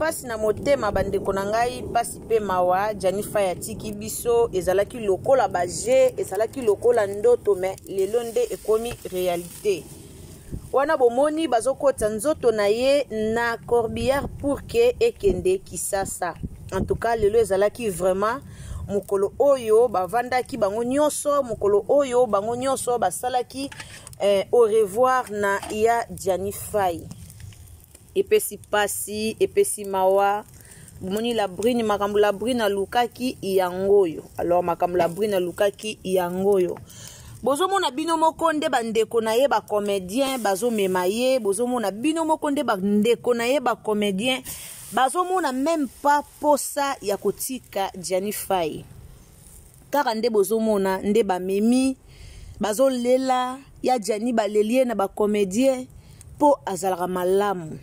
Pasi na motema bandeko na ngai, pasi pe mawa. Djany Faye atiki biso, ezalaki lokola ba jeux, ezalaki lokola ndoto, mais lelo nde ekomi realite. Wana bomoni bazokotisa nzoto na ye na corbillard pour que ekende Kisasa. En tout cas lelo ezalaki vraiment mokolo oyo bavandaki bango nyonso, mokolo oyo bango nyonso basalaki au revoir na ya Djany Faye. Epesi pasi, epesi mawa. Bomoni la brune, makambo la brune alukaki yango oyo. Alors makambo la brune alukaki yango oyo. Bozomona bino moko nde bandeko na ye ba comédien bazomema ye, bozomona bino moko nde bandeko na ye ba comédien bazomona même pas posa ya kotika Djany Faye. Kaka nde bozomona nde bamemi bazolela ya Djany, baleli ye na ba comédien po azalaka malamu.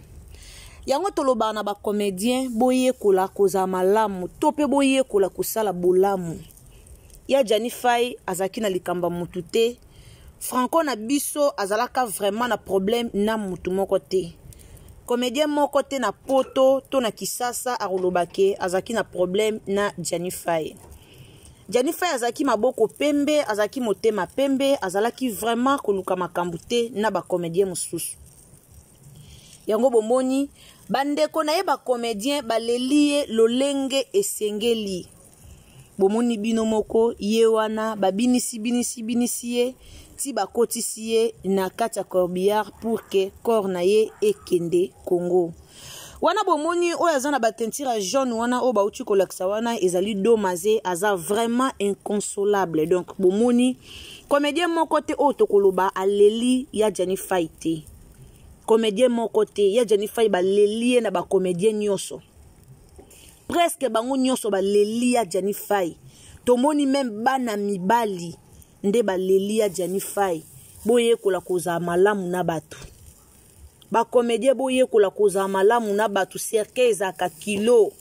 Yango tolobaka na ba comédien, boyekola kozala malamu to pe boyekola kosala bolamu. Ya Djany Faye azalaki na likambo ya mutu te. Franco na biso azalaka vraiment na problème na mutu moko te. Comédien moko te na poto to na Kisasa akoloba ke azalaki na problème na Djany Faye. Djany Faye azalaki maboko pembe, azalaki motema pembe, azalaki vraiment koluka makambo te na ba comédien mosusu. Yango bomoni bandeko na ye ba comédien baleli ye lolenge esengeli. Bomoni bino moko ye wana babinisi binisi binisi ye ti bakotisi ye na kati ya corbillard pour que corps na ye ekende Congo. Wana bomoni oyo aza na ba teinture ya jaune wana oyo bauti kolakisa wana ezali Domaze, aza vraiment inconsolable. Donc bomoni comédien moko te oyo tokoloba aleli ya Djany Faye te. Comédien moko te ya Djany Faye baleli ye na ba comédien nyonso. Presque bango nyonso baleli ya Djany Faye. Tomoni même bana mibali nde baleli ya Djany Faye. Boyekola kozala malamu na bato. Ba comédien boyekola kozala malamu na bato. Cercueil ezalaka kilo.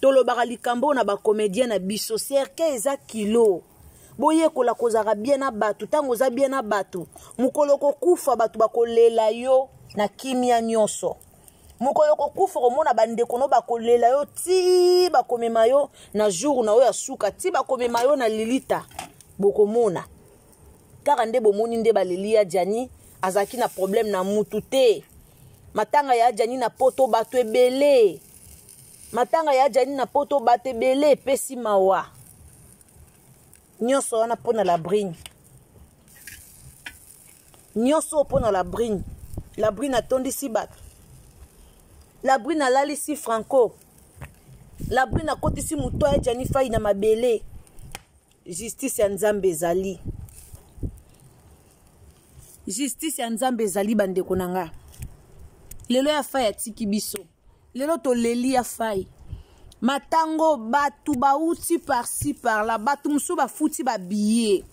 Tolobaka likambo na ba comédien na biso. Cercueil eza kilo. Boyekola kozala bien na bato. Tango oza bien na bato, mokolo kokufa bato bakolela yo na kimia nyonso. Mokolo kokufa komona bandeko no bakolela yo ti bakomema yo na jour na yo ya suka, ti bakomema yo na lilita. Bokomona kaka nde bomoni nde baleli ya Djany azalaki na problème na mutu te. Matanga ya Djany na poto bato ebele. Matanga ya Djany na poto bato ebele epesi mawa. Nyonso wana pona la brune. Nyonso pona la brune. La brune atondisi bato. La brune alalisi Franco. La brune akotisi moto ya Djany Faye na mabele. Justice ya Nzambe ezali. Justice ya Nzambe ezali bandeko na nga. Lelo ya Faye atiki biso. Lelo toleli ya Faye. Matango batu bauti par-ci par-là, batu mosusu bafuti ba billet.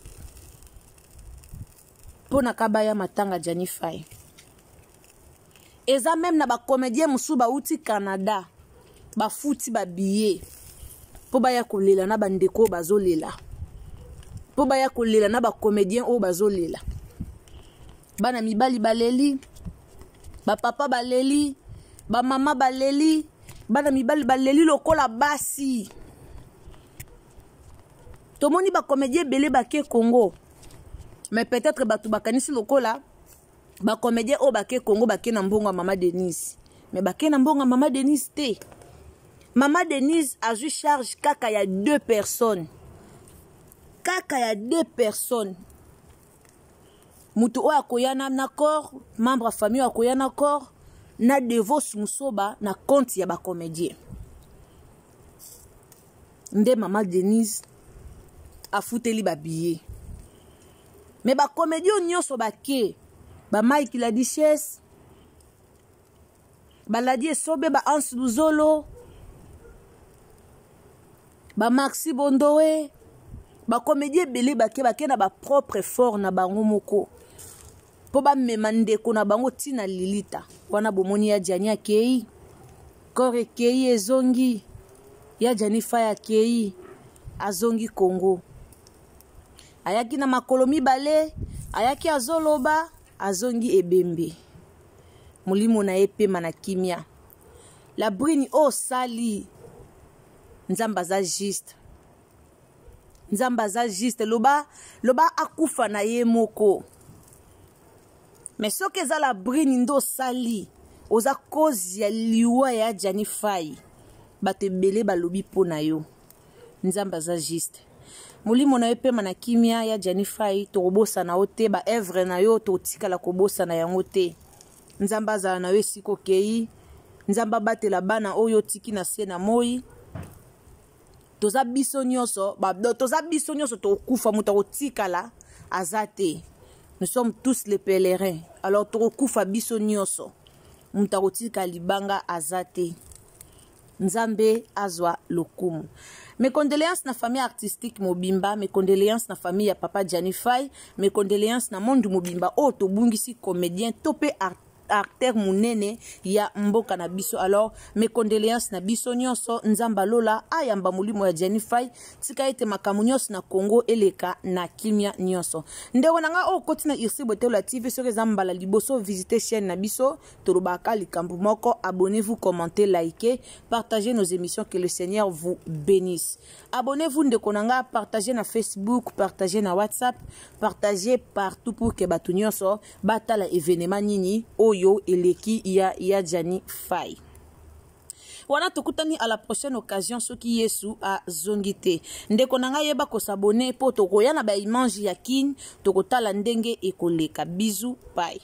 Pona kabaya matanga Djany Faye. Eza même na ba comédien mosusu bauti Canada, bafuti ba billet po baya kolela na bandeko oyo bazolela. Po baya kolela na ba comédien oyo bazolela. Bana mibali baleli, ba papa baleli, ba mama baleli, bana mibali baleli lokola basi. Tomoni ba comédien ebele bake Congo. Mais peut-être bato bakanisi lokola ba comédien oyo bake Congo bake na mbongo ya Mama Denise. Mais bake na mbongo ya Mama Denise te. Mama Denise azwi charge kaka ya 2 personnes. Kaka ya 2 personnes. Mutu oyo akoya na corps, membre ya famille oyo akoya na corps, na Devos Musoba na compte ya ba comédien. Nde Mama Denise afuteli ba billets. Mais ba comédien nyonso bake, ba Mike la Duchesse, ba Ladi Esobe, ba Hans Luzolo, ba Maxi Bondowe, ba comédien ebele bake, bake na ba propre effort na bango moko. Po ba mema ndeko na bango tina lilita. Wana bomoni ya Djany akei, corps ekei ezongi, ya Djany Faye akei, azongi Congo. Ayaki na makolo mibale, ayaki azoloba, azongi ebembe. Molimo na ye pema na kimia. La brine oyo osali, Nzambe aza juste. Nzambe aza juste. Loba, loba akufa na ye moko. Mais soki eza la brine nde osali, oza cause ya liwa ya Djany Faye. Bato ebele balobi mpo na yo. Nzambe aza juste. Molimo na yo epema na kimia ya Djany Faye, tokobosana yo te, ba œuvre na yo tokotikala kobosana yango te. Nzambe azala na yo esika okei. Nzambe abatela bana oyo otiki na se na moi. Toza biso nyonso, ba, toza biso nyonso tokokufa, moto akotikala aza te. Nous sommes tous les pèlerins. Alors tokokufa biso nyonso. Moto akotika libanga aza te. Nzambe azwa lokumu. Mes condoléances na famille artistique mobimba, mes condoléances na famille ya papa Djany Faye, mes condoléances na monde mobimba oyo tobungisi comédien to pe acteur munene ya mboka na biso. Alors mes condoléances na biso nyonso, Nzambe alola ayamba molimo ya Djany Faye, tika ete makambo nyonso na Congo eleka na kimia nyonso. Ndeko na nga oyo okoti na Ursi Botola TV, soki eza mbala liboso visiter chaîne na biso, tolobaka likambo moko, abonnez-vous, commentez, likez, partagez nos émissions, que le Seigneur vous bénisse. Abonnez-vous ndeko na nga, partagez na Facebook, partagez na WhatsApp, partagez partout pour que bato nyonso batala événement nini oyo eleki ya Djany Faye. Wana tokutani à la prochaine occasion soki Yesu azongi te. Ndeko na ngai, yeba kosabone po tokoya na ba image ya Kin, tokotala ndenge ekoleka. Bisous, bye.